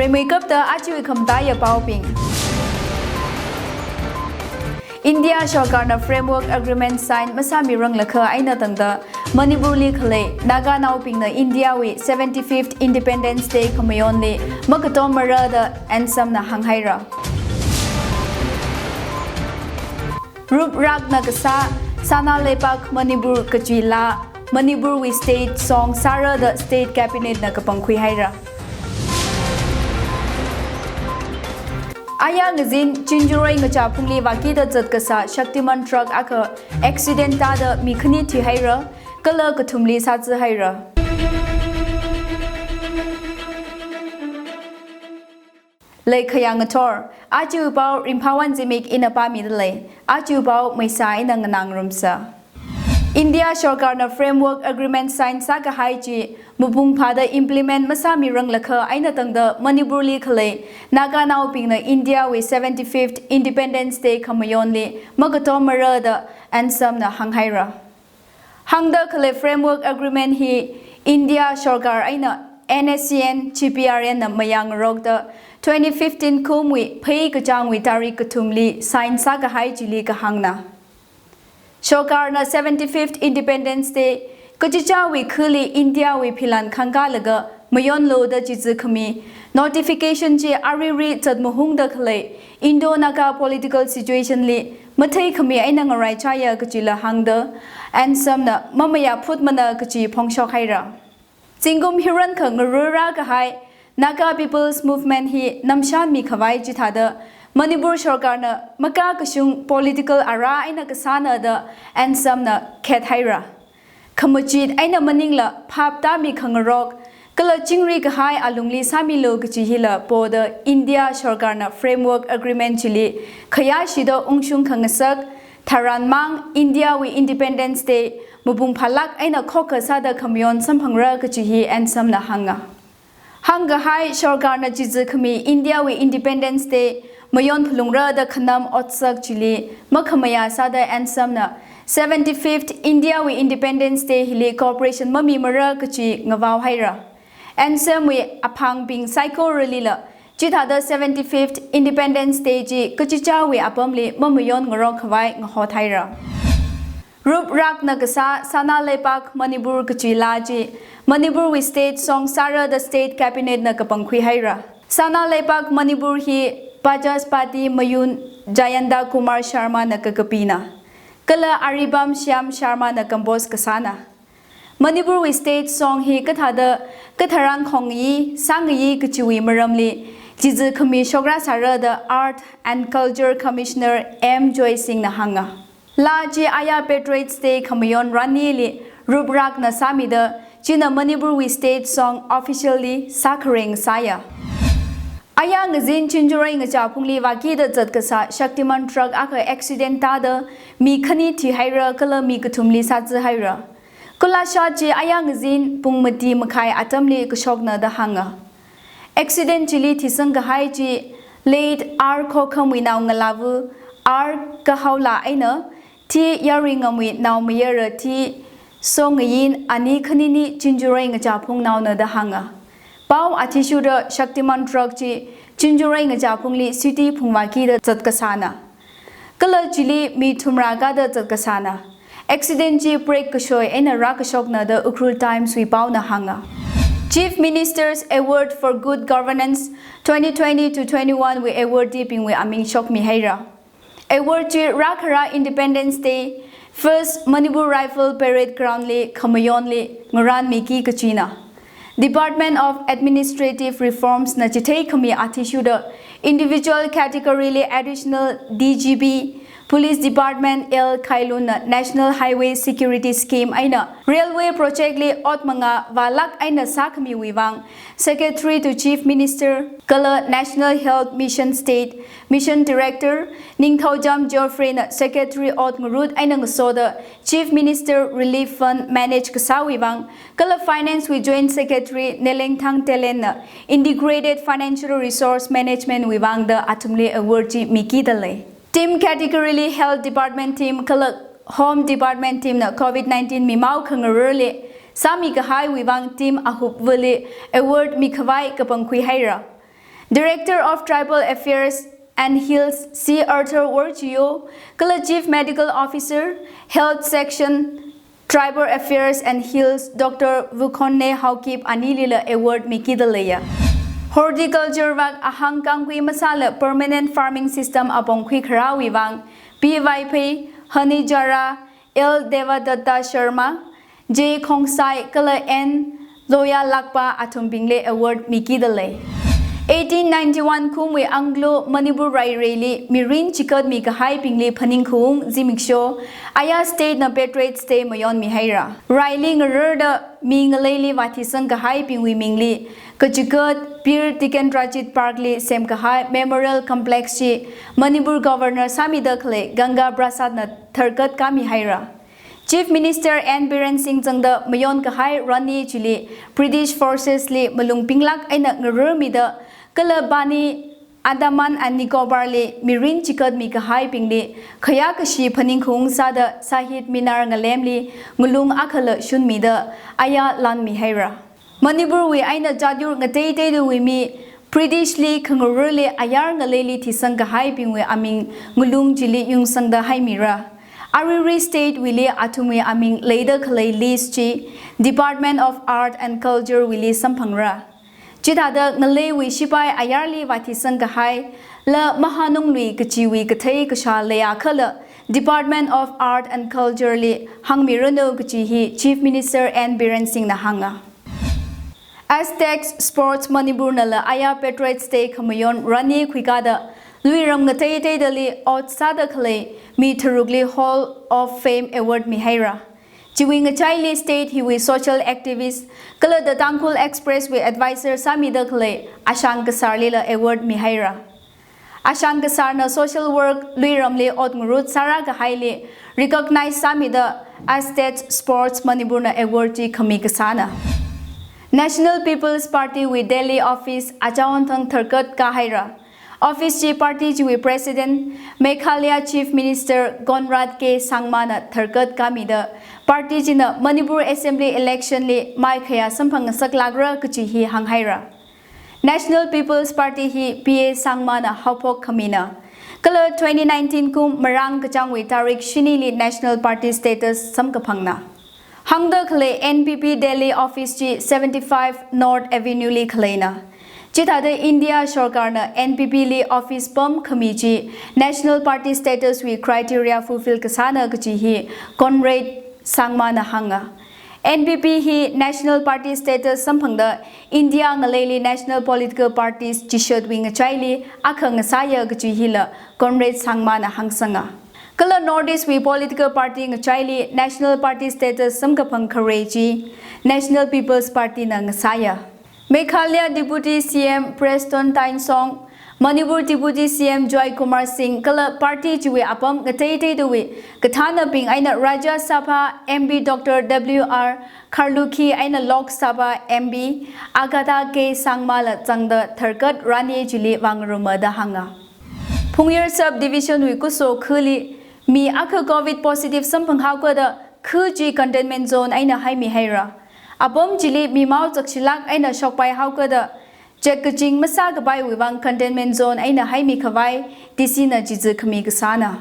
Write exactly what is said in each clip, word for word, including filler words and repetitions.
Meikapta achiwui khamataiya paobing. India sorkarna Framework Agreement sign masāmiranglakha eina tangda Manipurli khalei Naganaobingna Indiawui seventy-fifth Independence Day khamayonli makatomara da Ansamna hānghaira. Ruprakna kasā Sanā Leipak Manipur kachi laa Manipurwui state song sāra da state cabinet na kapangkhui haira. Aya ngazin Chinjuroi ngachaphungli vākida zatkasā Shaktiman truck akha accident tāda mi khani thihaira, kala kathumli sātsi haira. Leikhayā ngathor, achiwui pao Ringphāwon Zimik ina pāmidalei, achiwui pao Meisa ina nganāngarumsa. India sorkarna Framework Agreement sign sākahai chi mapung phāda implement masāmiranglakha eina tangda Manipurli khalei Naganaobingna Indiawui seventy-fifth Independence Day khamayonli makatomara da Ansamna hānghaira. Hāngda khalei Framework Agreement hi India sorkar eina N S C N G P R N na mayāngarokda twenty fifteen kumwui Phei kachāngwui tarik kathumli sign sākahai chili kahāngna. Sorkarna seventy-fifth Independence Day kachichāwui khali Indiawui philan khangkālaga mayonlu da chizi khami notification chi aruirui zatmahungda khalei Indo-Naga political situation li matheikhami eina ngaraichāya kachila hāngda, Ansamna mamayā phutmana kachi phongshok haira. Zingkum hirankha ngarura kahai Naga People's Movement hi namshanmi khavai chithāda Manipur sorkarna makakashung political ara eina kasāna da Ansamna khet haira. Khamachit eina maningla phap tāmi khangarok, kala chingri kahai alungli sāmilu kachi hila poda India sorkarna Framework Agreement chili khayāshida ungshung khangasak, tharanmang Indiawui Independence Day mapung phālāk eina khokkha sāda khamayon samphangra kachi hi Ansamna hānga. Hāngkahai sorkarna chizi khami Indiawui Independence Day mayon phalungra da khanam otsak chili makhamayā sāda Ansamna seventy-fifth Indiawui Independence Day hili cooperation mamimara kachi ngavao haira. Ansamwui aphangbing saikoralila chithāda seventy-fifth Independence Day chi kachichāwui apamli mamayon ngarok khavai ngahot haira. Ruprakna kasā Sanā Leipak Manipur kachi laa chi Manipurwui state song sāra da state cabinet na kapangkhui haira. Sanā Leipak Manipur hi Pachaspati Mayun Jayanta Kumar Sharma na kakapina, kala Aribam Shyam Sharma na compose kasāna. Manipurwui state song hi kathāda katharan khongngayi, sāngayi kachiwui maramli chizi khami shokra sāra da Art and Culture Commissioner M Joy Singh na hānga. Laa chi aya Patriots Day khamayon ranili ruprakna sāmida, china Manipurwui state song officially sākhareng sāya. Aya ngazin Chinjuroi ngachaphungli vākida zatkasā Shaktiman truck akha accident tāda mi khani thihaira kala mi kathumli sātsi haira. Khulasha chi aya ngazin pung mati makhai atamli kashokna da hānga. Accident chili thisang kahai chi late R Khokhamwui naongalāva R Kahaola eina T Yaruingamwui naomayara T Songayin ani khanini Chinjuroi ngachaphungnaona da hānga. Pao athishurda Shaktiman truck chi Chinjuroi ngachaphungli city phungvākida zatkasāna. Kala chili mi thumra kada zatkasāna. Accident chi brake kashoi eina rākashokna da Ukhrul Times wui paona hānga. Chief Minister's Award for Good Governance twenty twenty to twenty-one wui awardee bingwui aming shokmi haira. Award chi rākhara Independence Day, First Manipur Rifle Parade Ground li khamayonli ngaranmiki kachina. Department of Administrative Reforms na chitheikhami athishurda individual category li Additional D G P, Police Department L Khailun na National Highway Security Scheme eina Railway Project li ot manga vālāk eina sākhamiwui vang Secretary to Chief Minister kala National Health Mission State Mission Director Ningthoujam Geoffrey na Secretary ot ngarut eina ngasoda Chief Minister Relief Fund manage kasāwui vang, kala Finance wui Joint Secretary Nelengthang Telen na Integrated Financial Resource Management wui vang da athumli award chi mikida lei. Team category li Health Department team kala Home Department team na covid nineteen mimao khangararli sāmi kahaiwui vang team ahupvali award mikhavai kapangkhui haira. Director of Tribal Affairs and Hills C Arthur Worchiyo, kala Chief Medical Officer, Health Section, Tribal Affairs and Hills, Doctor Vukhonne Haokip anilila award mikida leiya. Horticulture vak ahang kangkui masāla permanent farming system apong khuikharāwui vang, P Vaiphei, Honey Jara, L Devadatta Sharma, J Khongsai kala N Loyalakpa athumbingli award mikida lei. Eighteen ninety-one kumwui Anglo Manipur Raireili mirin chikatmi kahaibingli phaningkhaung zimiksho, aya state na Patriots Day mayonmi haira. Raili ngararda mi ngaleili vāthisang kahaibingwui mingli kachikat Bir Tikendrajit Park li semkahai Memorial Complex chi Manipur Governor sāmida khalei Ganga Prasad na tharkat kami haira. Chief Minister N Biren Singh zangda mayon kahai Rani chili British forces li malung pinglak eina ngararmida kala Bani Andaman and Nicobar li mirin chikatmi kahaibingli khayākashi phaningkhaung sāda Shahid Minar ngalemli ngalung akhala shunmida aya lanmi haira. Manipur wui eina jatyur ngateiteidawui mi British li khangararli ayar ngaleili thisang kahaibingwui aming ngalung chili yungsangda haimira. Ariri state wuili athumwui aming leida khalei list chi Department of Art and Culture wuili samphangra. Chithāda ngaleiwui shipai ayarli vāthisang kahai la mahanunglui kachiwui kathei kashā leiakhala Department of Art and Culture li hāngmiranu kachi hi Chief Minister N Biren Singh na hānga. Aztecs Sports Manipur nala aya Patriots Day khamayon Rani khuikada luiram ngateiteidali ot sāda khalei mi tharukli Hall of Fame award mihaira. Chiwui ngachaili state hiwui social activist kala The Tangkhul Express wui advisor sāmida khalei Ashang Kasar lila award mihaira. Ashang Kasar na social work luiramli ot ngarut sārā kahaili recognize sāmida Aztecs Sports Manipur na award chi khami kasāna. National People's Party wui Delhi office achaon thang tharkat kahaira. Office chi party chiwui President, Meghalaya Chief Minister Conrad K Sangma na tharkat kamida party china Manipur Assembly election li maikhaya samphang ngasaklakra kachi hi hānghaira. National People's Party hi P A Sangma na haophok khamina. Kala twenty nineteen kum marāng kachāngwui tarik shinili National Party status samkaphangna. Hāngda khalei N P P Delhi office chi seventy-five North Avenue li khaleina. Chithāda India sorkarna N P P li office pam khami chi National Party status wui criteria fulfill kasāna kachi hi Conrad Sangma na hānga. N P P hi National Party status samphangda India ngaleili national political parties chishatwui ngachaili akha ngasāya kachi hila Conrad Sangma na hāngsanga. Kala North East wui political party ngachaili national party status samkaphang khare chi National People's Party na ngasāya. Meghalaya Deputy C M Prestone Tynsong, Manipur Deputy C M Joy Kumar Singh kala party chiwui apam ngateiteidawui kathānabing eina Rajya Sabha M P Doctor W R Kharlukhi eina Lok Sabha M P Agatha K Sangma la zangda tharkat Rani chili vāngarumada hānga. Phungyar Sub Division wui Kuso khali mi akha Covid positive samphang haokada khu chi containment zone eina haimihaira. Apam chili mi mao chakshilak eina shokpai haokada chek kaching masākapaiwui vang containment zone eina haimi khavai D C na chizi khami kasāna.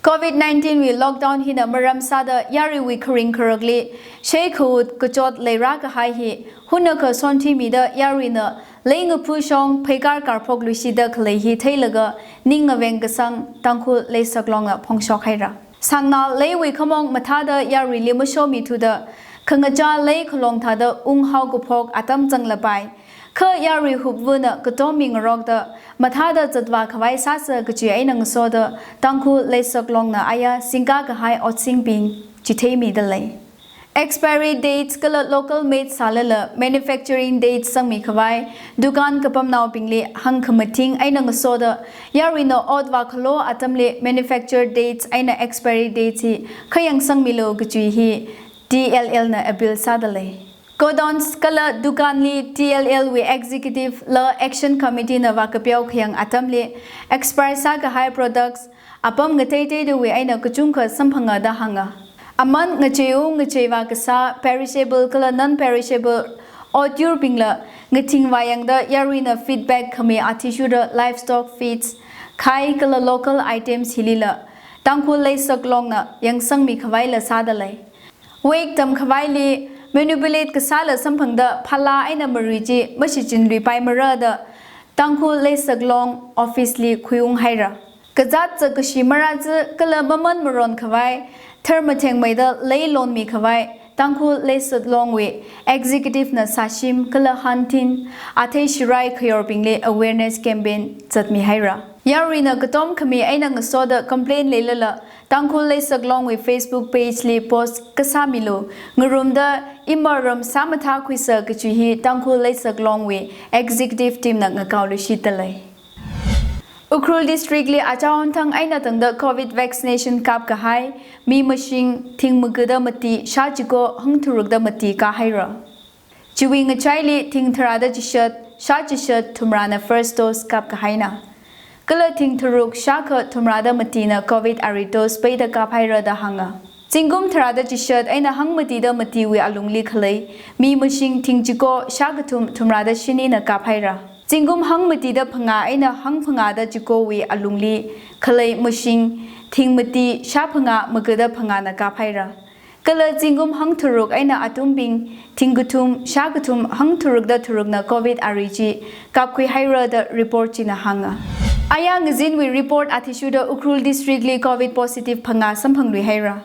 Covid nineteen wui lockdown hina maram sāda yaruiwui kharing kharakli shei khut kachot leirā kahai hi hunakha sonthimida yaruina leingapu shong pheikar karphok luishida khalei hi theilaga ning ngaveng kasang Tangkhul Leisaklongna phongshok haira. Sāngna leiwui khamong mathāda yaruili mashomithuda khangachā lei khalong thāda unghao kaphok atam zanglapai. Kha yarui hupvuna katom mi ngarokda mathāda zatvā khavai sāsa kachi eina ngasoda Tangkhul Leisaklongna aya singka kahai otsingbing chitheimida lei. Expiry dates kala local made sālala manufacturing dates sangmi khavai dukan kapamnaobingli hāngkhamathing eina ngasoda yaruina ot vākhalo atamli manufacture dates eina expiry dates hi khayang sangmilu kachi hi T L L na appeal sāda lei. Godowns kala dukanli T L L wui executive la action committee na vākapeo khayang atamli expire sākahai products apam ngateiteidawui eina kachungkha samphanga da hānga. Aman ngacheiung ngacheivā kasā perishable kala non-perishable Ot yurbingla ngathing vāyangda yaruina feedback khami athishurda livestock feeds, khai kala local items hilila Tangkhul Leisaklongna yangsangmi khavaila sāda lei. Wake tamkhavaili manipulate kasāla samphangda phalā eina marui chi mashichinluipaimara da Tangkhul Leisaklong office li khuiung haira. Kazāt zakkashi marāzi kala maman maron khavai tharmathengmeida leilonmi khavai Tangkhul Leisaklongwui executive na sāshim kala hantin athei shirai khayorbingli awareness campaign zatmi haira. Yaruina katom khami eina ngasoda complain leilala Tangkhul Leisaklongwui Facebook page li post kasāmilu ngarumda imaram sāmathā khuisa kachi hi Tangkhul Leisaklongwui executive team na ngakaoluishitda lei. Ukhrul District li achonthang eina tangda Covid vaccination kapkahai mi mashing thing magada mati shā chiko hangtharukda mati kāhaira. Chiwui ngachaili thing tharāda chishat, shā chishat thumrana first dose kapkahaina. Kala thing tharuk shākha thumrada matina Covid ari dose peida kaphaira da hānga. Zingkum tharāda chishat eina hangmatida matiwui alungli khalei mi mashing thing chiko shākathum thumrada shinina kaphaira. Zingkum hangmatida phangā eina hangphangāda chikowui alungli khalei mashing thing mati shāphangā magada phangāna kaphaira. Kala zingkum hangtharuk eina atumbing thing kathum shākathum hangtharukda tharukna Covid ari chi kapkhuihaira da report china hānga. Aya ngazinwui report athishurda Ukhrul District li Covid positive phangā samphangluihaira.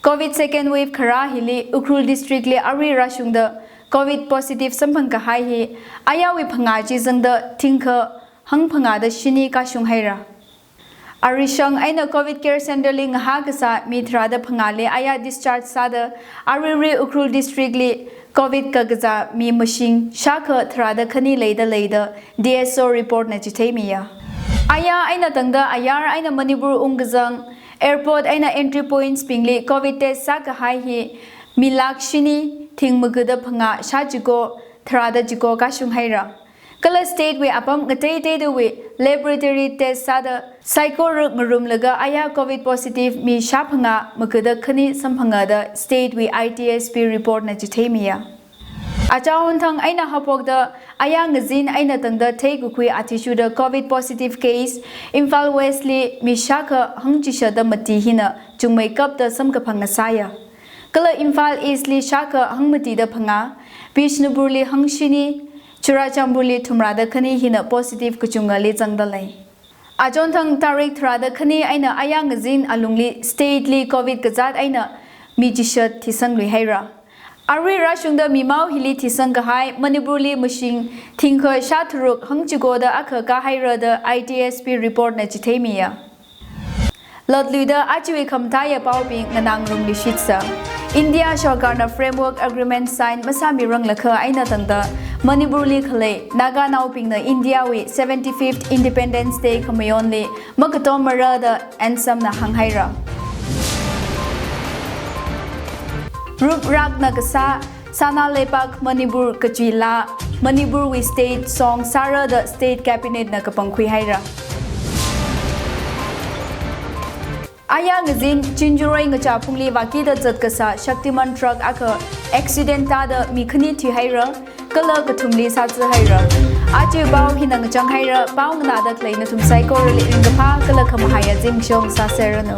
Covid second wave kharā hili Ukhrul District li arui rāshungda Covid positive samphangkahai hi ayawui phangā chi zangda thingkha hangphangāda shini kāshung haira. Arishang eina Covid care center li ngahā kasā mi tharāda phangāli aya discharge sāda aruirui Ukhrul District li Covid kakazā mi mashing shākha tharāda khani leida lei da D S O report na chitheimiya. Aya eina tangda ayar eina Manipur ungkazang airport eina entry points bingli Covid test sākahai hi mi lakh shini thing magada phangā shā chiko tharāda chiko kāshung haira. Kala state wui apam ngateiteidawui laboratory test sāda saikora ngarumlaga aya Covid positive mi shāphangā magada khani samphanga da state wui I T S P report na chitheimiya. Achonthang eina haophokda aya ngazin eina tangda theikakhui athishurda Covid positive case Imphal West li mi shākha hangchishada mati hina chungmei kapda samkaphang ngasāya. Kala Imphal East li shākha hangmatida phangā, Bishnupur li hangshini, Churachandpur li thumrada khani hina positive kachungali zangda lei. Achonthang tarik tharāda khani eina aya ngazin alungli state li Covid kazāt eina mi chishat thisangluihaira. Arui rāshungda mimao hili thisangkahai Manipur li mashing thingkha shātharuk hangchikoda akha kāhaira da I T S P report na chitheimiya. Lotluida ajawui khamataiya paobing nganāngarumluishitsa. India sorkarna framework agreement sign masāmiranglakha eina tangda Manipur li khalei Naganaobingna India wui seventy-fifth Independence Day khamayonli makatommara da Ansam na hānghaira. Rup rakna kasā Sanaleibak Manipur kachi laa Manipur wui state song sāra da state cabinet na kapangkhui haira. Aya ngazin Chinchuroi ngachā phungli vākida zat kasā Shaktiman truck akha accident tāda mi khani thihaira, kala kathumli sātsi haira. Aja pao hina ngachang haira, pao nganāda khalei nathum saikorali ringkaphā kala khamahaiya zimiksho sāserranu.